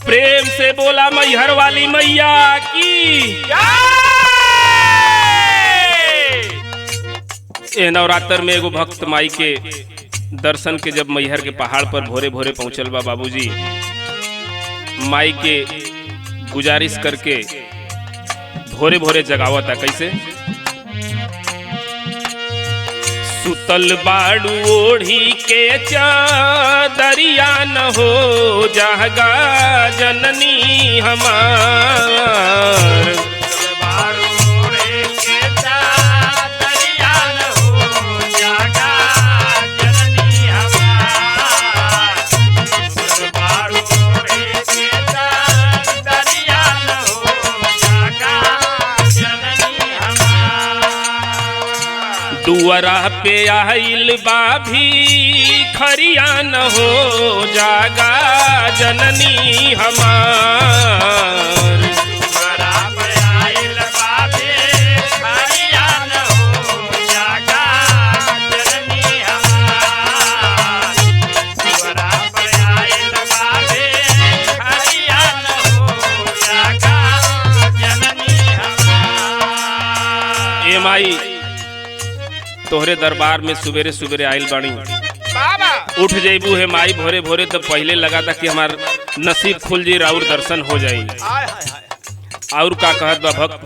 प्रेम से बोला मैहर वाली मैया की। ए नवरात्र में एगो भक्त माई के दर्शन के जब मैहर के पहाड़ पर भोरे भोरे पहुंचल बा बाबूजी, माई के गुजारिश करके भोरे भोरे जगावता। कैसे? सुतल बाड़ू ओढ़ी के चादरिया न हो जागा जननी हमार। दुअरा पे आइल बा भी खरिया न हो जागा जननी हमार। ए माई, तोहरे दरबार में सुबेरे सुबेरे आइल बानी, उठ जइबू हे माई भोरे भोरे तो पहले लगा था कि हमार नसीब खुल जी, राउर दर्शन हो जाई। और का कहत बा भक्त?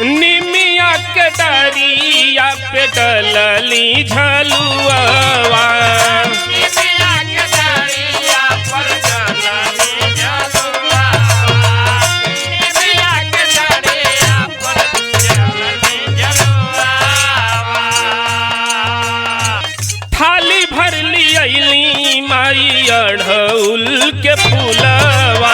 निमिया के डरिया पे डलली झलुआ, थाली भर ली माई अढ़उल के फूलवा।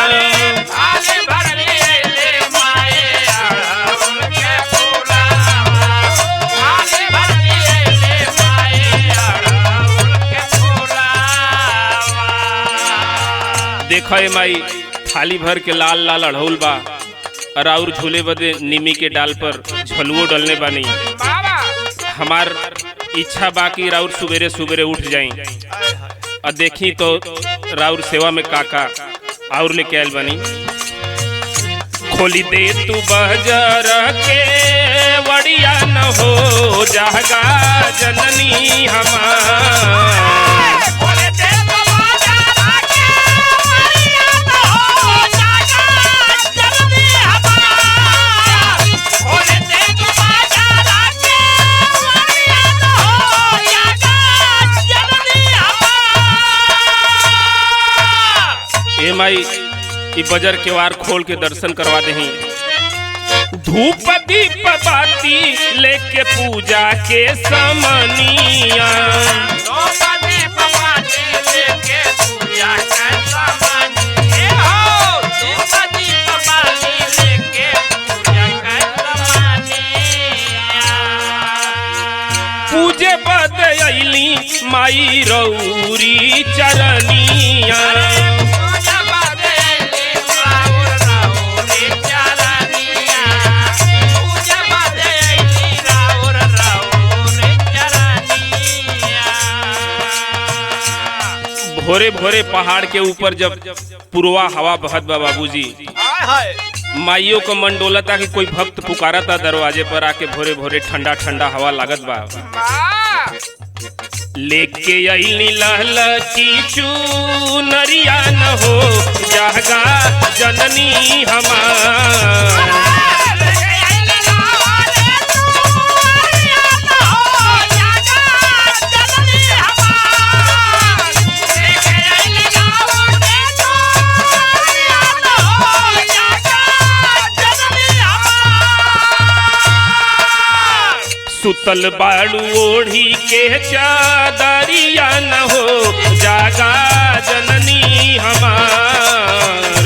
देखो ए माई, थाली भर के लाल लाल अढ़उल बा और आउर झूले बदे निमी के डाल पर झलुओ डलने बानी। हमार इच्छा बाकी राउर सुबेरे सुबेरे उठ जाई और देखी तो राउर सेवा में काका और लेके आयल बनी। खोली दे तू बजर के वड़िया न हो जागा जननी हमार। ए माई, ई बजर के वार खोल के दर्शन करवा देही। धूप दीप बाती लेके पूजा के समनिया, पूजे बद अइली माई रौरी चरनिया। भोरे भोरे पहाड़ के ऊपर जब पुरवा हवा बहत बा बाबूजी, माइयों को मन डोलता कि कोई भक्त पुकारता दरवाजे पर आके भोरे भोरे ठंडा ठंडा हवा लागत बा। लेके अइली लहल की चुनरिया न हो जागा जननी हमार। सुतल बाड़ू ओढ़ी के चादरिया न हो जागा जननी हमार।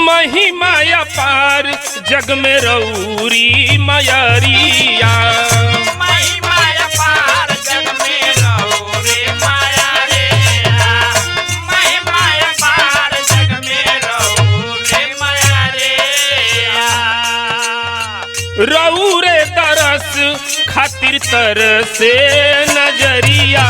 महिमा अपार जग में रौरी मयरिया, महिमा अपार जग में रौरी माया रे, महिमा अपार। खातिर तर से नजरिया।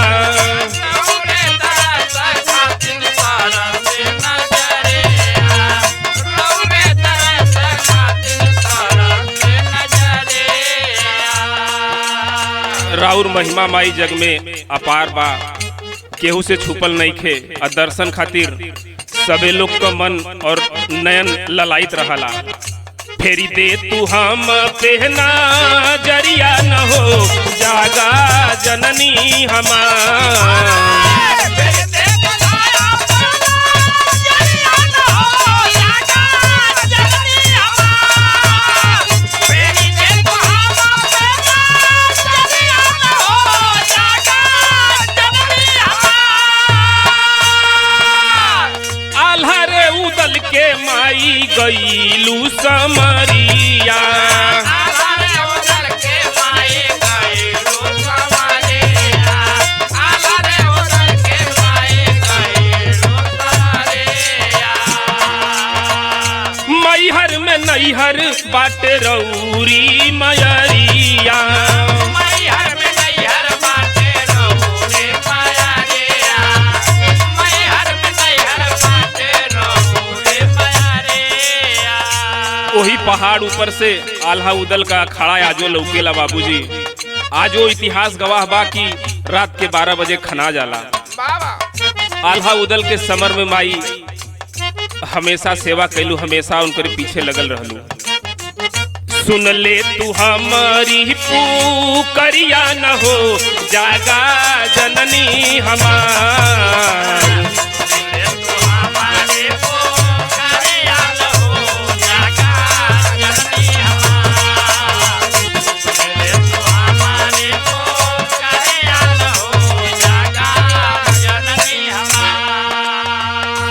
राउर महिमा माई जग में अपार बा, केहू से छुपल नहीं खे। आ दर्शन खातिर सबे लोग का मन और नयन ललायत रहला। फेरी दे तू हम पहना जरिया न हो, जागा जननी हमार। आल्हा रे उदल के माई गईलू समरिया। मैहर में नैहर बाटे रौरी मयरिया। वही पहाड़ ऊपर से आल्हा उदल का अखाड़ा आजो लौकेला बाबूजी। आजो इतिहास गवाह बा कि रात के 12 बजे खना जाला। आल्हा उदल के समर में माई हमेशा सेवा कैलू, हमेशा उनके पीछे लगल रहलू। सुन ले तू हमारी पुकरिया न हो, जागा जननी हमार।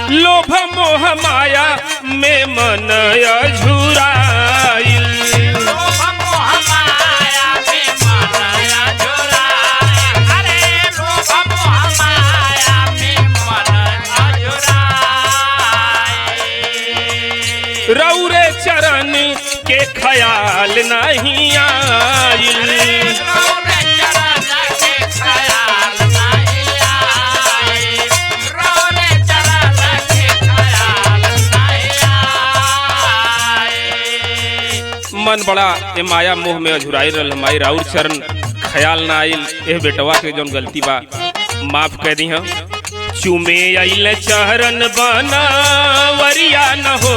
लोभ मोह माया में मन अझुराइल। रौरे चरण के ख्याल नहीं आइल। मन बड़ा ए माया मोह में अझुराई रहल माई, राउर चरण ख्याल ना आइल। एह बेटवा के जौन गलती बा माफ कर दी। हम चुमे आइल चरण बनवरिया न हो,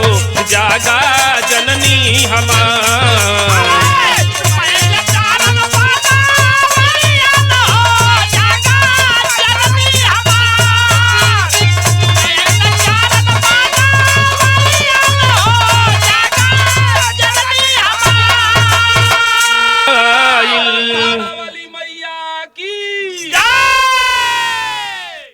जागा जननी हमार।